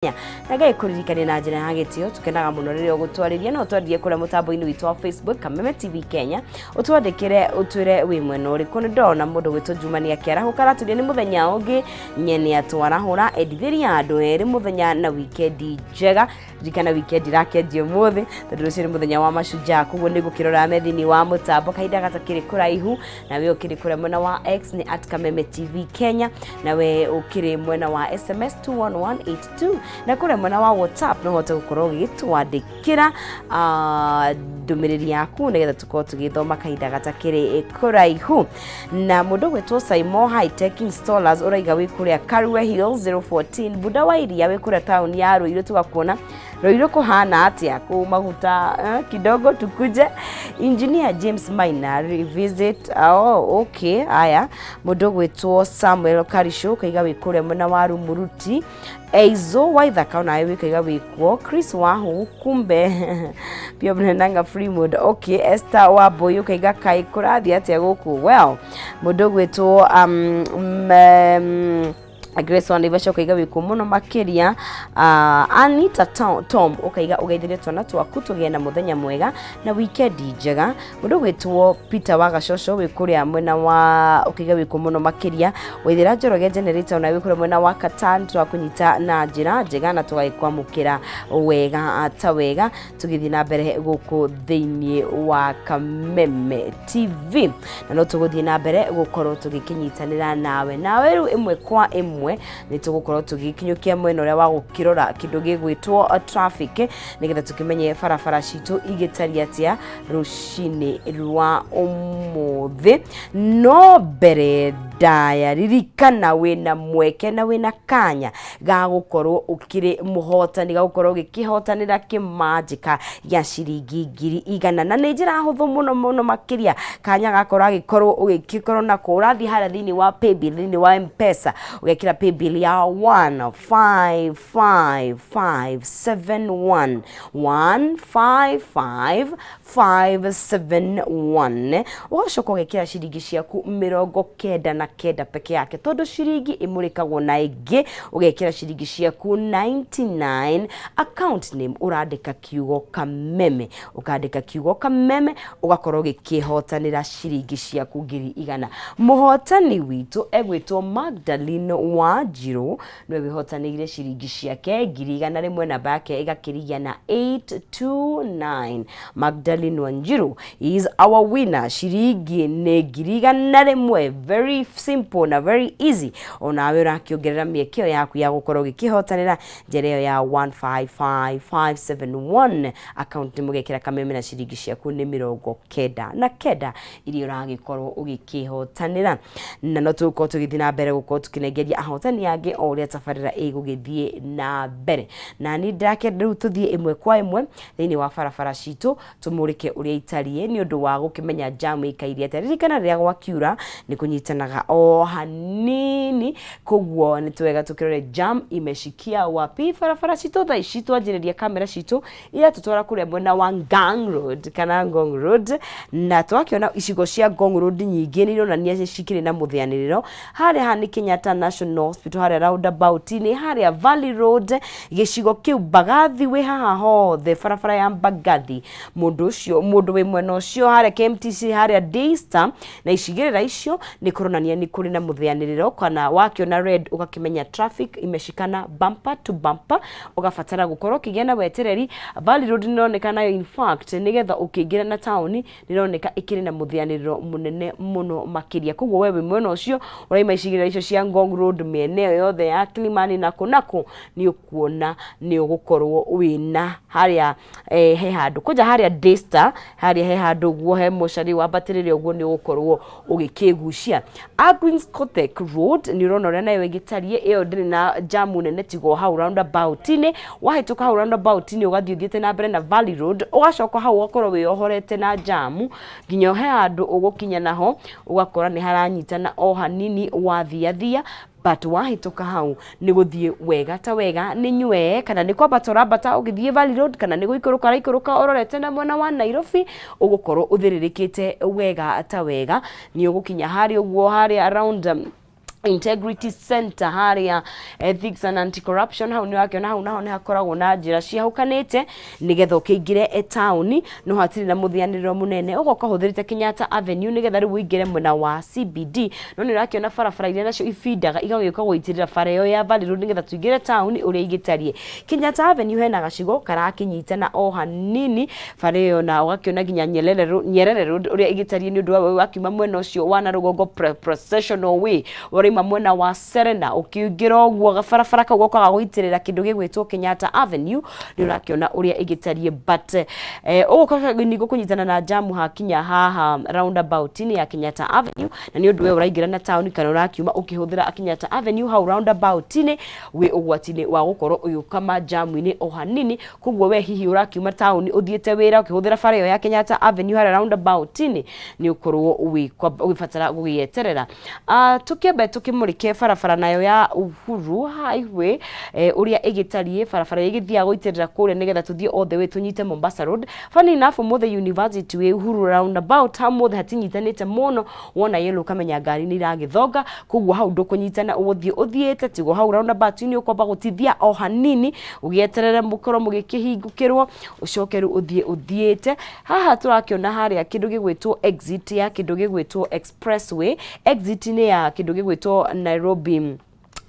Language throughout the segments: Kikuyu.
Na Ngai kũririkania na njĩra ya gĩtĩo. Tũkenaga mũno rĩrĩa ũgũtwarĩria. No ũtwarĩrie kũrĩa mũtambo-inĩ witũ wa Facebook, Kameme TV Kenya, ũtwandĩkĩre ũtwĩre wĩ mwena ũrĩkũ. Nĩ ndona mũndũ gwĩtwo Juma nĩ akĩarahũka, aratũria nĩ mũthenya ũngĩ nyene atwarahũra endithĩria andũ erĩ mũthenya na wikendi njega. Ririkana wikendi ĩrakĩanjia ũmũthĩ, tondũ rũciũ nĩ mũthenya wa mashujaa, koguo nĩ ngũkĩrora me thĩinĩ wa mũtambo kahinda gatakĩrĩ kũraihu. Na we ũkĩrĩ kũrĩa mwena wa X nĩ @KamemeTV Kenya, na we ũkĩrĩ mwena wa SMS 21182, na kũrĩa mwena wa WhatsApp no ũhote gũkorwo ũgĩtwandĩkĩra ndũmĩrĩri yaku nĩgetha tũkorwo tũgĩthoma kahinda gatakĩrĩ kũraihu. Na mũndũ gwĩtwo Saimo High Tech Installers ũraiga wĩ kũrĩa Karue Hills 014, Buda wa Iria wĩ kũrĩa taũni ya Ruiru, tũgakuona Ruiru kũhana atĩa kũu maguta kidogo tukuje. Engineer James Maina revisit, oh, okay. Aya, mũndũ gwĩtwo Samuel Karisho kaiga wĩ kũrĩa mwena wa Rumuruti. Eizo Waithaka onawe wĩkaiga wĩkuo. Chris Wahu, kumbe pia mnaendanga free mode, okay. Esther Wambui ukaiga kai kũrathiĩ atĩa gũkũ? Well, mũndũ gwĩtwo Grace wa Naivasha ukaiga wĩkuo mũno makĩria. Anita Tom ukaiga ũgeithĩrie twana twaku tũgĩe na mũthenya mwega na wikendi njega. Mũndũ gwĩtwo Peter wa Gacoco wĩ kũrĩa mwena wa ũkaiga wĩkuo mũno makĩria. Waithĩra Njoroge Generator ona wĩ kũrĩa mwena wa Katan, tũrakũnyita na njĩra njega na tũgagĩkwamũkĩra wega ta wega tũgĩthiĩ na mbere gũkũ thĩinĩ wa Kameme TV, na no tũgũthiĩ na mbere gũkorwo tũgĩkĩnyitanĩra nawe rĩu ĩmwe kwa ĩmwe. Nĩ tũgũkorwo tũgĩkinyũkia mwena ũrĩa wa gũkĩrora kĩndũ gĩgwĩtwo traffic, nĩgetha tũkĩmenye barabara citũ igĩtariĩ atĩa rũcinĩ rwa ũmũthĩ. No mbere ndaya, ririkana wĩna mweke na wĩna kanya ga gũkorwo ũkĩrĩ mũhotani, ga gũkorwo ũgĩkĩhotanĩra kĩmanjĩka gĩa ciringi 100,000, na nĩ njĩra hũthũ mũno mũno makĩria. Kanya gaka ũragĩkorwo ũgĩkĩkorwo nako, ũrathiĩ harĩa thĩinĩ wa paybill, thĩinĩ wa M-Pesa, ũgekĩra paybill ya 155571, 155571, ũgacoka ũgekĩra ciringi ciaku 99 peke yake, tondũ ciringi ĩmũrĩkagwo na ĩngĩ. Ũgekĩra ciringi ciaku 99, account name ũrandĩka kiugo Kameme, ũkandĩka kiugo Kameme, ũgakorwo ũgĩkĩhotanĩra ciringi ciaku 100,000. Mũhotani witũ egwĩtwo Magdalene Wanjirũ, nĩwe wĩhotanĩire ciringi ciake 100,000, namba yake ĩgakĩrigia na 829. Magdalene Wanjiru is our winner, ciringi nĩ 100,000. Very simple na very easy. Onawe ũrakĩongerera mĩeke ĩyo yaku ya gũkorwo ũgĩkĩhotanĩra njĩra ĩyo ya 155571, account nĩ mũgekĩra Kameme na ciringi ciaku nĩ 99 iria ũragĩkorwo ũgĩkĩhotanĩra. Na no tũgũkorwo tũgĩthiĩ na mbere gũkorwo tũkĩnengeria ahotani angĩ o ũrĩa tabarĩra ĩgũgĩthiĩ na mbere. Na niĩ ndĩrakĩenda rĩu tũthiĩ ĩmwe kwa ĩmwe thĩinĩ wa barabara citũ, tũmũrĩke ũrĩa itariĩ nĩ ũndũ wa gũkĩmenya jam ĩikaire atĩa. Ririkana rĩrĩa gwakiura nĩ kũnyitanaga o hanini, koguo nĩ twega tũkĩrore jam imeshikia wapi barabara citũ thaa ici. Twanjĩrĩria kamera citũ iratũtwara kũrĩa mwena wa Ngong Road kana Ngong Road, na twakĩona icigo cia Ngong Road nyingĩ nĩ ironania nĩ cikĩrĩ na mũthĩanĩrĩro. Harĩa haha nĩ Kenyatta National Hospital, harĩa roundabout-inĩ, harĩa Valley Road, gĩcigo kĩu Mbagathi, wĩ haha hothe barabara ya Mbagathi, mũndũ ũcio, mũndũ wĩ mwena ũcio harĩa KMTC, harĩa Daystar na icigĩrĩra icio, nĩ kũronania nĩ kũrĩ na mũthĩanĩrĩro, kana wakĩona red ũgakĩmenya traffic imeshikana bumper to bumper, ũgabatara gũkorwo ũkĩgĩa na wetereri. Valley Road nĩ ĩroneka nayo, in fact, nĩgetha ũkĩingĩra na taũni, nĩ ĩroneka ĩkĩrĩ na mũthĩanĩrĩro mũnene mũno makĩria. Koguo we wĩ mwena ũcio ũraima icigĩrĩra icio cia Ngong Road, mĩena ĩyo yothe ya Kilimani na kũ nĩ ũkuona nĩ ũgũkorwo wĩna harĩa he handũ kwanja harĩa Daystar, harĩa he handũ ũguo he mocarĩ wambatĩrĩre ũguo, nĩ ũgũkorwo ũgĩkĩgucia. Argwings Kothek Road nĩ ũrona ũrĩa nayo ĩgĩtariĩ, ĩyo ndĩrĩ na jamu nene tiga o hau roundabout-inĩ. Wahĩtũka hau roundabout-inĩ, ũgathiĩ ũthiĩte na mbere na Valley Road, ũgacoka hau ũgakorwo wĩyohorete na jamu nginya he handũ ũgũkinya naho ũgakora nĩ haranyitana o hanini wathiathia, but wahĩtũka hau nĩ gũthiĩ wega ta wega. Nĩ nywee kana nĩ kwambata ũrambata ũgĩthiĩ Valley Road, kana nĩ gũikũrũka ũraikũrũka ũrorete na mwena wa Nairobi, ũgũkorwo ũthĩrĩrĩkĩte wega ta wega. Nĩ ũgũkinya harĩa ũguo harĩa around Integrity Center harĩa Ethics and Anti-Corruption, hau nĩ wakĩona hau naho nĩ hakoragwo na njĩra ciahũkanĩte nĩgetha ũkĩingĩre taũni, no hatirĩ na mũthianĩrĩro mũnene. Ũgoka ũhũthĩrĩte Kenyatta Avenue nĩgetha rĩu ũingĩre mwena wa CBD, no nĩ ũrakĩona barabara iria nacio ibindaga igagĩũka gũitĩrĩra bara ĩyo ya Valley Road nĩgetha tũingĩre taũni ũrĩa igĩtariĩ. Kenyatta Avenue hena gacigo karakĩnyitana o hanini bara ĩyo, na ũgakĩona nginya Nyerere Road ũrĩa ĩgĩtariĩ nĩ ũndũ wa wakiuma mwena ũcio wa na rũgongo Processional Way, ũraima mwena wa Serena ũkĩingĩra ũguo gabarabara kau gokaga gũitĩrĩra kĩndũ gĩgwĩtwo Kenyatta Avenue, nĩ ũrakĩona ũrĩa ĩgĩtariĩ. But ũgũka nĩ gũkũnyitana na jamu hakinya haha roundabout-inĩ ya Kenyatta Avenue, na nĩ ũndũ we ũraingĩra na taũni kana ũrakiuma ũkĩhũthĩra Kenyatta Avenue, hau roundabout-inĩ wĩ ũgwati-inĩ wa gũkorwo ũgĩũka jamu-inĩ o hanini. Koguo we hihi ũrakiuma taũni ũthiĩte wĩra ũkĩhũthĩra bara ĩyo ya Kenyatta Avenue harĩa roundabout-inĩ, nĩ ũkorwo ũgĩbatara gũgĩeterera. Tũkĩambe tũkĩmũrĩke barabara nayo ya Uhuru Highway, ũrĩa ĩgĩtariĩ, barabara ĩrĩa ĩgĩthiaga gũitĩrĩra kũrĩa nĩgetha tũthiĩ all the way tũnyite Mombasa Road. Funny enough, ũmũthĩ University Way Uhuru roundabout hau mũthĩ hatinyitanĩte mũno, wona yellow ũkamenya ngari nĩ iragĩthonga, koguo hau ndũkũnyitana, ũgũthiĩ ũthiĩte tigo hau roundabout-inĩ ũkwamba gũtithia o hanini ũgĩeterere mũkorwo mũgĩkĩhingũkĩrwo, ũcoke rĩu ũthiĩ ũthiĩte. Haha tũrakĩona harĩa kĩndũ gĩgwĩtwo exit ya kĩndũ gĩgwĩtwo expressway, exit nĩ ya kĩndũ gĩgwĩtwo Nairobi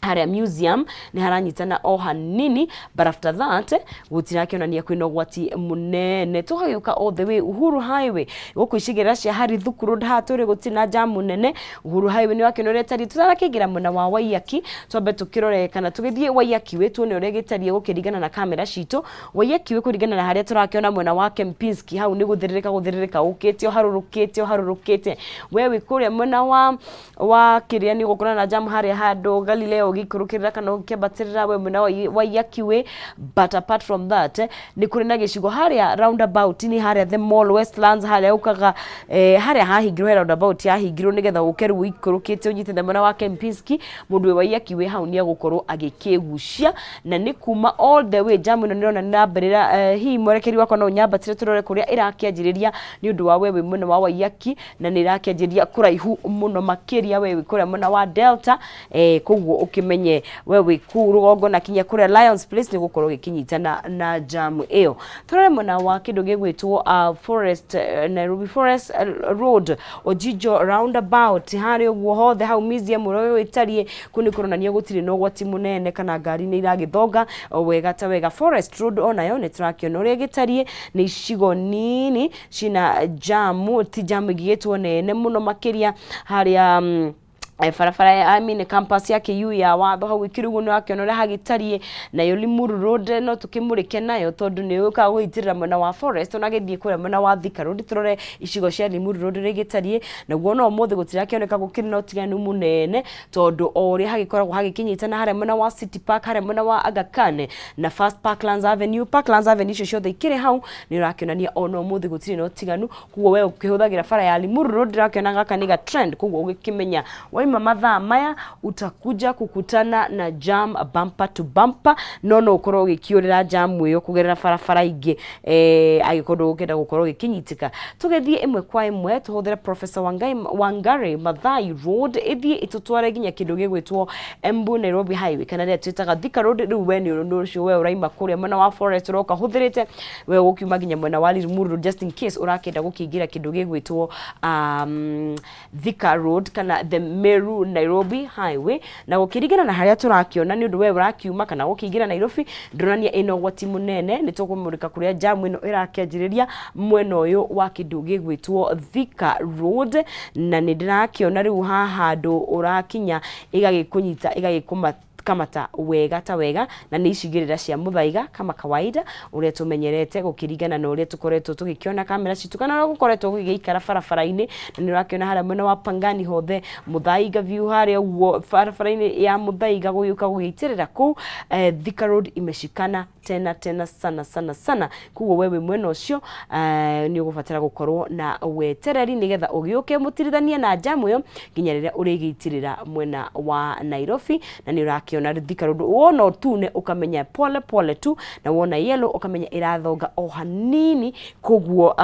harĩa museum, nĩ haranyitana o hanini, but after that gũtirakĩonania kwĩna ũgwati mũnene. Tũgagĩũka all the way Uhuru Highway gũkũ icigĩrĩra cia Harithuku Road, haha tũrĩ gũtirĩ na jamu nene. Uhuru Highway nĩ wakĩona ũrĩa ĩtariĩ. Tũtarakĩingĩra mwena wa Waiyaki, twambe tũkĩrore kana tũgĩthiĩ Waiyaki Way tuone ũrĩa gĩtariĩ gũkĩringana na kamera citũ. Waiyaki Way kũringana na harĩa tũrakĩona mwena wa Kempinski, hau nĩ gũthĩrĩrĩka gũthĩrĩrĩka ũkĩte ũharũrũkĩte ũharũrũkĩte. We wĩ kũrĩa mwena wa kĩrĩa nĩ ũgũkorana na jamu harĩa handũ Galileo ũgĩikũrũkĩrĩra kana ũkĩambatĩrĩra we mwena wa Waiyaki Way, but apart from that nĩ kũrĩ na gĩcigo harĩa roundabout nĩ harĩa The Mall Westlands, harĩa ũkaga harĩa hahingirwo, he roundabout yahingirwo nĩgetha ũke rĩu ũikũrũkĩte ũnyitĩte mwena wa Kempinski. Mũndũ wĩ Waiyaki Way hau nĩ egũkorwo agĩkĩgucia na nĩ kuma all the way. Jamu ĩno nĩrona nĩ irambĩrĩra, hihi mwerekeri wakwa no ũnyambatĩre tũrore kũrĩa ĩrakĩanjĩrĩria, nĩ ũndũ wa we wĩ mwena wa Waiyaki na nĩ ĩrakĩanjĩrĩria kũraihu mũno makĩria we wĩ kũrĩa mwena wa Delta, koguo ũkĩmenye we wĩ kũu rũgongo na kinya kũrĩa Lions Place nĩ gũkorwo gĩkĩnyitana na jamu ĩyo. Tũrore mwena wa kĩndũ gĩgwĩtwo Forest, Nairobi Forest Road, Ojijo roundabout harĩa ũguo hothe hau museum ũrĩa ĩtariĩ, kũu nĩ kũronania gũtirĩ na ũgwati mũnene kana ngari nĩ iragĩthonga wega ta wega. Forest Road onayo nĩ tũrakĩona ũrĩa ĩgĩtariĩ, nĩ icigo nini cina jamu, ti jamu ĩngĩgĩtwo nene mũno makĩria harĩa barabara ya, I mean, campus ya KU ya watho hau ĩkĩrĩ ũguo, nĩ wakĩona ũrĩa hagĩtariĩ. Nayo Limuru Road no tũkĩmũrĩke nayo tondũ nĩ yũkaga gũitĩrĩra mwena wa Forest, ona gĩthiĩ kũrĩa mwena wa Thika Road. Tũrore icigo cia Limuru Road ũrĩa igĩtariĩ naguo, no ũmũthĩ gũtirakĩoneka gũkĩrĩ na ũtiganu mũnene tondũ o ũrĩa hagĩkoragwo hagĩkĩnyitana harĩa mwena wa City Park, harĩa mwena wa Aga Khan na First Parklands Avenue, Parklands Avenue, icio ciothe ikĩrĩ hau nĩ ũrakĩonania ona ũmũthĩ gũtirĩ na ũtiganu. Koguo we ũkĩhũthagĩra bara ya Limuru Road ndĩrakĩona gaka nĩ ga trend, koguo ũgĩkĩmenya waima mathaa maya utakuja kukutana na jam bumper to bumper, no no ũkorwo ũgĩkĩũrĩra jamu ĩyo kũgerera barabara ingĩ, angĩkorwo ndũgũkĩenda gũkorwo ũgĩkĩnyitĩka. Tũgĩthiĩ ĩmwe kwa ĩmwe, tũhũthĩre Professor Wangari Maathai Road ĩthiĩ ĩtũtware nginya kĩndũ gĩgwĩtwo Embu Nairobi Highway kana rĩrĩa twĩtaga Thika Road. Rĩu we nĩ ũndũ ũcio, we ũraima kũrĩa mwena wa Forest ũroka ũhũthĩrĩte, we ũgũkiuma nginya mwena wa Limuru Road, just in case ũrakĩenda gũkĩingĩra kĩndũ gĩgwĩtwo Thika Road kana the Meru Nairobi Highway. Na gũkĩringana na harĩa tũrakĩona, nĩ ũndũ we ũrakiuma kana gũkĩingĩra Nairobi, ndũronania ĩna ũgwati mũnene. Nĩ tũkũmũrĩka kũrĩa jamu ĩno ĩrakĩanjĩrĩria mwena ũyũ wa kĩndũ gĩgwĩtwo Thika Road, na nĩ ndĩrakĩona rĩu haha handũ ũrakinya ĩgagĩkũnyita ĩgagĩkũma kamata wega ta wega, na nĩ icigĩrĩra cia Muthaiga kama kawaida ũrĩa tũmenyerete gũkĩringana na ũrĩa tũkoretwo tũgĩkĩona kamera citũ kana ũrĩa gũkoretwo gũgĩikara barabara-inĩ. Na nĩ ũrakĩona harĩa mwena wa Pangani hothe, Muthaiga view harĩa ũguo barabara-inĩ ya Muthaiga gũgĩũka gũgĩitĩrĩra kũu, Thika Road imeshikana tena tena sana sana sana. Koguo we wĩ mwena ũcio nĩ ũgũbatara gũkorwo na wetereri nĩgetha ũgĩũke mũtirithanie na jamu ĩyo nginya rĩrĩa ũrĩgĩitĩrĩra mwena wa Nairobi. Na nĩ ũrakĩona Thika Road, wona ũtune ũkamenya pole pole tu, na wona yellow ũkamenya ĩrathonga o hanini, koguo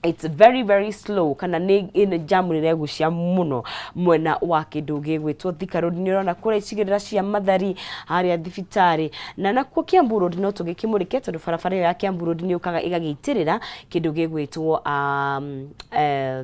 It's very very slow, kana nĩ ĩno jamu nĩ ĩregucia mũno mwena wa kĩndũ gĩgwĩtwo Thika Road. Nĩ ũrona kũrĩa icigĩrĩra cia Mathari harĩa thibitarĩ, na nakuo Kiambu Road no tũgĩkĩmũrĩke, tondũ barabara ĩyo ya Kiambu Road nĩ yũkaga ĩgagĩitĩrĩra kĩndũ gĩgwĩtwo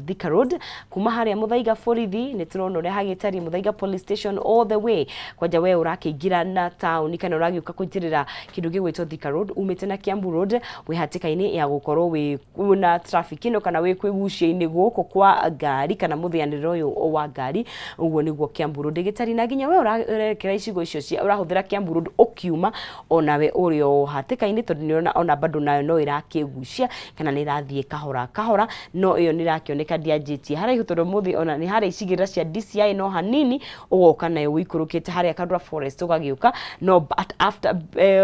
Thika Road kuma harĩa Muthaiga borithi. Nĩ tũrona ũrĩa hagĩtariĩ Muthaiga police station all the way kwanja we ũrakĩingĩra na taũni kana ũragĩũka kũitĩrĩra kĩndũ gĩgwĩtwo Thika Road umĩte na Kiambu Road, wĩ hatĩka-inĩ ya gũkorwo wĩ na traffic ĩno kana wĩ kwĩgucia-inĩ gũkũ kwa ngari kana mũthĩanĩre ũyũ wa ngari. Ũguo nĩguo Kiambu Road ĩgĩtariĩ, na nginya we ũrerekera icigo icio cia ũrahũthĩra Kiambu Road ũkiuma, onawe ũrĩ o hatĩka-inĩ, tondũ nĩ ũrona ona bado nayo no ĩrakĩgucia kana nĩ ĩrathiĩ kahora kahora, no ĩyo nĩ ĩrakĩoneka ndĩanjĩtie haraihu, tondũ ũmũthĩ ona nĩ harĩa icigĩrĩra cia DCI no hanini ũgoka nayo ũikũrũkĩte harĩa Kandura Forest ũgagĩũka, no but after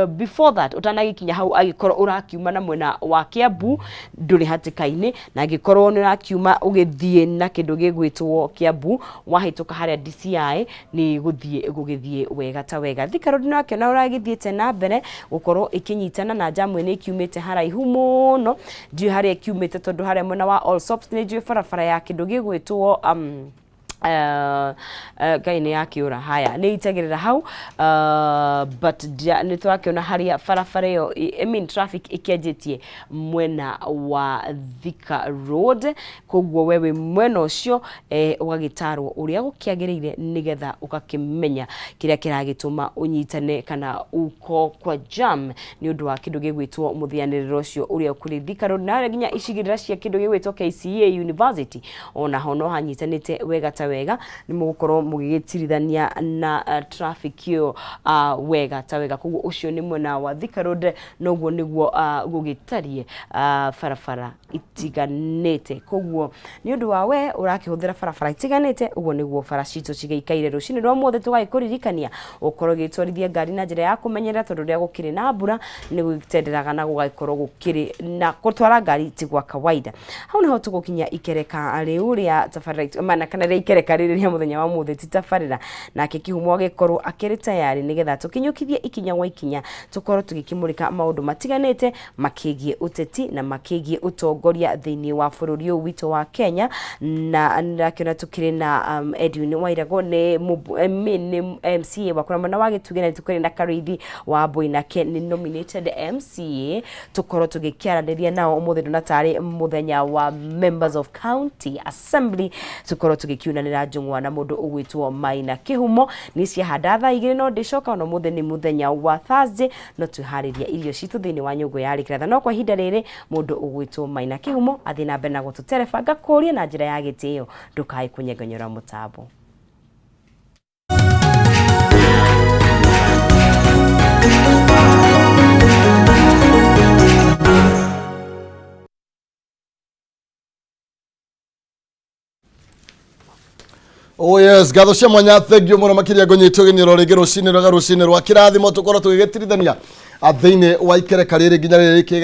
before that ũtanagĩkinya hau, agĩkorwo ũrakiuma na mwena wa Kiambu ndũrĩ hatĩka-inĩ, na angĩkorwo nĩ ũrakiuma ũgĩthiĩ na kĩndũ gĩgwĩtwo Kiambu, wahĩtũka harĩa DCI nĩ gũthiĩ gũgĩthiĩ wega ta wega. Thika Road no akĩona ũragĩthiĩte na mbere gũkorwo ĩkĩnyitana na jamu nĩ ĩkiumĩte haraihu mũno, ndiũĩ harĩa ĩkiumĩte, tondũ harĩa mwena wa Allsops nĩ njũĩ barabara ya kĩndũ gĩgwĩtwo Ngai nĩ yakĩũra haya nĩ itagĩrĩra hau, but nĩ tũrakĩona harĩa barabara ĩyo, I mean traffic ĩkĩanjĩtie mwena wa Thika Road. Koguo we wĩ mwena ũcio ũgagĩtarwo ũrĩa gũkĩagĩrĩire nĩgetha ũgakĩmenya kĩrĩa kĩragĩtũma ũnyitane kana uko kwa jam nĩ ũndũ wa kĩndũ gĩgwĩtwo mũthĩanĩrĩro ũcio ũrĩa ũkũrĩ Thika Road, na harĩa nginya icigĩrĩra cia kĩndũ gĩgwĩtwo KCA University onaho no hanyitanĩte wega ta wega, nĩ mũgũkorwo mũgĩgĩtirithania na traffic ĩyo wega ta wega. Koguo ũcio nĩ mwena wa Thika Road, noguo nĩguo gũgĩtariĩ barabara itiganĩte. Koguo nĩ ũndũ wa we ũrakĩhũthĩra barabara itiganĩte, ũguo nĩguo bara citũ cigĩikaire rũcinĩ rwa ũmũthĩ. Tũgagĩkũririkania ũkorwo ũgĩtwarithia ngari na njĩra ya kũmenyerera, tondũ rĩrĩa gũkĩrĩ na mbura nĩ gũtenderaga na gũgagĩkorwo gũkĩrĩ na gũtwara ngari ti gwa kawaida. Hau niho tũgũkinya ikereka rĩu rĩa tabarĩra mana kana rĩa ikereka rĩrĩ rĩa mũthenya wa ũmũthĩ, ti tabarĩra, nake Kĩhumo agĩkorwo akĩrĩ tayari nĩgetha tũkinyũkithie ikinya gwa ikinya, tũkorwo tũgĩkĩmũrĩka maũndũ matiganĩte makĩgiĩ ũteti na makĩgiĩ ũtongoria thĩinĩ wa bũrũri ũyũ witũ wa Kenya. Na ndĩrakĩona tũkĩrĩ na Edwin Wairago nĩ I mean, nĩ MCA wa kũrĩa mwena wa Gĩtugĩ, na tũkĩrĩ na Karĩithi wa Mbui nake nĩ nominated MCA, tũkorwo tũgĩkĩaranĩria nao ũmũthĩ ndona tarĩ mũthenya wa members of county assembly, tũkorwo tũgĩkiunanĩra njũng'wa na mũndũ ũgwĩtwo Maina Kĩhumo. Niĩ ciahanda thaa 2 no ndĩcoka, ona ũmũthĩ nĩ mũthenya wa Thursday, no twĩharĩria irio citũ thĩinĩ wa nyũngũ ya rĩkĩratha, no kwa ihinda rĩrĩ mũndũ ũgwĩtwo Maina Kĩhumo athiĩ na mbere na gũtũtereba. Ngakũria na njĩra ya gĩtĩo ndũkae kũnyengonyora mũtambo. Oh yes, ngatho cia mwanya, thank you muno makiria ngũnyitwo gĩniũro rĩngĩ rũcinĩ rwega, rũcinĩ rwa kĩrathimo, tũkorwo tũgĩgĩtirithania thĩinĩ wa ikereka rĩrĩ nginya rĩrĩ.